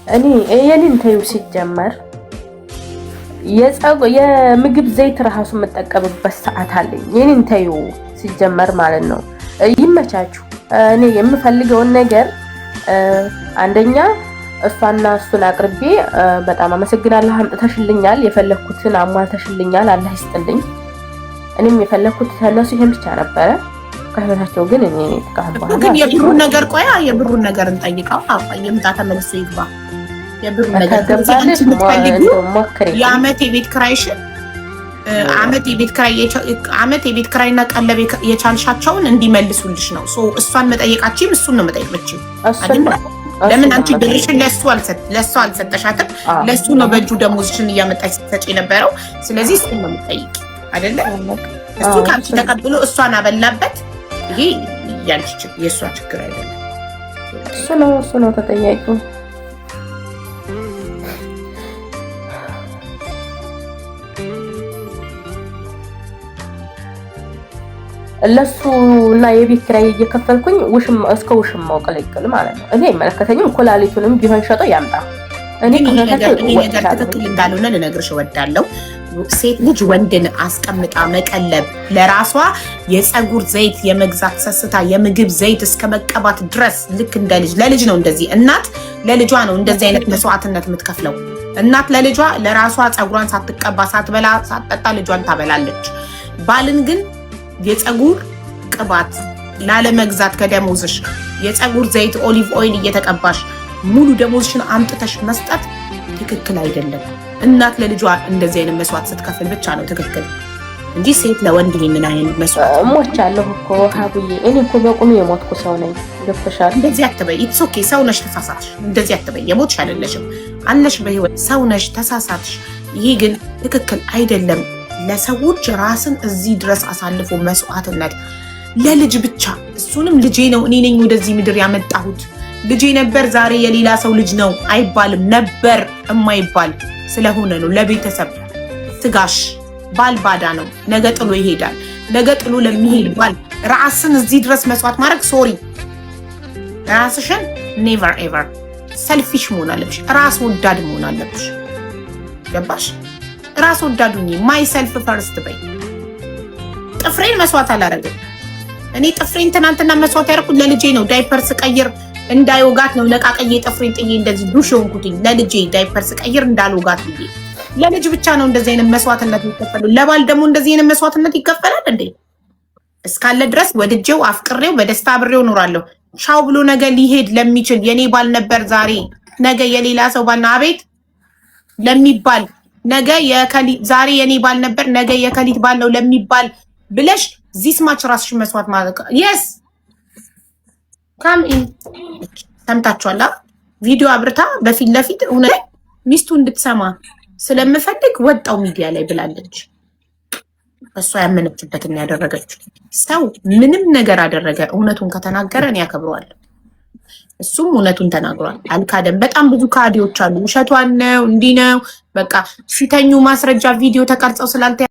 እኔ የኔን ተይው። ሲጀመር የምግብ ዘይት ራሱ የምጠቀምበት ሰዓት አለኝ። የኔን ተይው ሲጀመር ማለት ነው። ይመቻችሁ። እኔ የምፈልገውን ነገር አንደኛ እሷና እሱን አቅርቤ በጣም አመሰግናለሁ፣ አምጥተሽልኛል፣ የፈለግኩትን አሟልተሽልኛል፣ አላህ ይስጥልኝ። እኔም የፈለግኩት ከእነሱ ይሄን ብቻ ነበረ። ከህይወታቸው ግን እኔ ካሁን በኋላ ግን የብሩን ነገር ቆያ የብሩን ነገር እንጠይቀው። ይምጣ ተመልሶ ይግባ። የብሩን ነገር ከገባልሽ ሞክሪ። የአመት የቤት ክራይሽን አመት የቤት ክራይ አመት የቤት ክራይና ቀለብ የቻልሻቸውን እንዲመልሱልሽ ነው። So እሷን መጠየቃችም እሱን ነው መጠየቅ ብችው። ለምን አንቺ ብርሽን ለእሱ አልሰጠሻትም? ለእሱ ነው በእጁ ደሞዝሽን እያመጣሽ ስትሰጪ የነበረው። ስለዚህ እሱን ነው የምጠይቅ አይደለ? እሱ ከአንቺ ተቀብሎ እሷን አበላበት። ይሄ ያንቺ የእሷ ችግር አይደለም። እሱ ነው ተጠያቂው። ለሱ እና የቤት ኪራይ እየከፈልኩኝ ውሽም እስከ ውሽማው ቅልቅል ማለት ነው። እኔ አይመለከተኝም። ኩላሊቱንም ቢሆን ሸጦ ያምጣ። እኔ ነገር ትክክል እንዳልሆነ ልነግርሽ እወዳለሁ። ሴት ልጅ ወንድን አስቀምጣ መቀለብ ለራሷ የፀጉር ዘይት የመግዛት ሰስታ የምግብ ዘይት እስከ መቀባት ድረስ ልክ እንደ ልጅ ለልጅ ነው እንደዚህ እናት ለልጇ ነው እንደዚህ አይነት መስዋዕትነት የምትከፍለው። እናት ለልጇ ለራሷ ፀጉሯን ሳትቀባ ሳትበላ ሳትጠጣ ልጇን ታበላለች። ባልን ግን የፀጉር ቅባት ላለመግዛት ከደሞዝሽ የፀጉር ዘይት olive oil እየተቀባሽ ሙሉ ደሞዝሽን አምጥተሽ መስጠት ትክክል አይደለም። እናት ለልጇ እንደዚህ አይነት መስዋዕት ስትከፍል ብቻ ነው ትክክል እንጂ ሴት ለወንድ ይህንን አይነት መስዋዕት ሞቻለሁ እኮ ሀቡዬ፣ እኔ እኮ በቁሜ የሞትኩ ሰው ነኝ። ገብቶሻል? እንደዚህ አትበይ። It's okay፣ ሰው ነሽ፣ ተሳሳትሽ። እንደዚህ አትበይ። የሞትሽ አይደለሽም፣ አለሽ በህይወት፣ ሰው ነሽ፣ ተሳሳትሽ። ይሄ ግን ትክክል አይደለም። ለሰዎች ራስን እዚህ ድረስ አሳልፎ መስዋዕትነት ለልጅ ብቻ፣ እሱንም ልጄ ነው፣ እኔ ነኝ ወደዚህ ምድር ያመጣሁት፣ ልጄ ነበር ዛሬ የሌላ ሰው ልጅ ነው አይባልም። ነበር የማይባል ስለሆነ ነው። ለቤተሰብ ስጋሽ ባል ባዳ ነው። ነገ ጥሎ ይሄዳል። ነገ ጥሎ ለሚሄድ ባል ራስን እዚህ ድረስ መስዋዕት ማድረግ፣ sorry፣ ራስሽን never ever selfish መሆን አለብሽ። ራስ ወዳድ መሆን አለብሽ። ገባሽ? ራስ ወዳድ ሁኚ። Myself first በይ። ጥፍሬን መስዋዕት አላደረግም። እኔ ጥፍሬን ትናንትና መስዋዕት ያደረኩት ለልጄ ነው። ዳይፐር ስቀይር እንዳይወጋት ነው። ነቃቀዬ ጥፍሬን ጥዬ እንደዚህ ዱሽ የሆንኩትኝ ለልጄ ዳይፐር ስቀይር እንዳልወጋት ብዬ። ለልጅ ብቻ ነው እንደዚህ አይነት መስዋዕትነት የሚከፈለው። ለባል ደግሞ እንደዚህ አይነት መስዋዕትነት ይከፈላል እንዴ? እስካለ ድረስ ወድጄው አፍቅሬው በደስታ አብሬው እኖራለሁ። ቻው ብሎ ነገ ሊሄድ ለሚችል የኔ ባል ነበር ዛሬ ነገ የሌላ ሰው ባል ነው አቤት ለሚባል፣ ነገ ዛሬ የኔ ባል ነበር ነገ የከሊት ባል ነው ለሚባል ብለሽ this much ራስሽን መስዋዕት ማለት፣ yes, come in። ሰምታችኋላ። ቪዲዮ አብርታ በፊት ለፊት እውነት ሚስቱ እንድትሰማ ስለምፈልግ ወጣው ሚዲያ ላይ ብላለች። እሷ ያመነችበትን ያደረገችው። ሰው ምንም ነገር አደረገ እውነቱን ከተናገረ እኔ ያከብረዋል። እሱም እውነቱን ተናግሯል፣ አልካደም። በጣም ብዙ ካዲዎች አሉ። ውሸቷን ነው፣ እንዲህ ነው፣ በቃ ሲተኙ ማስረጃ ቪዲዮ ተቀርጸው ስላልተ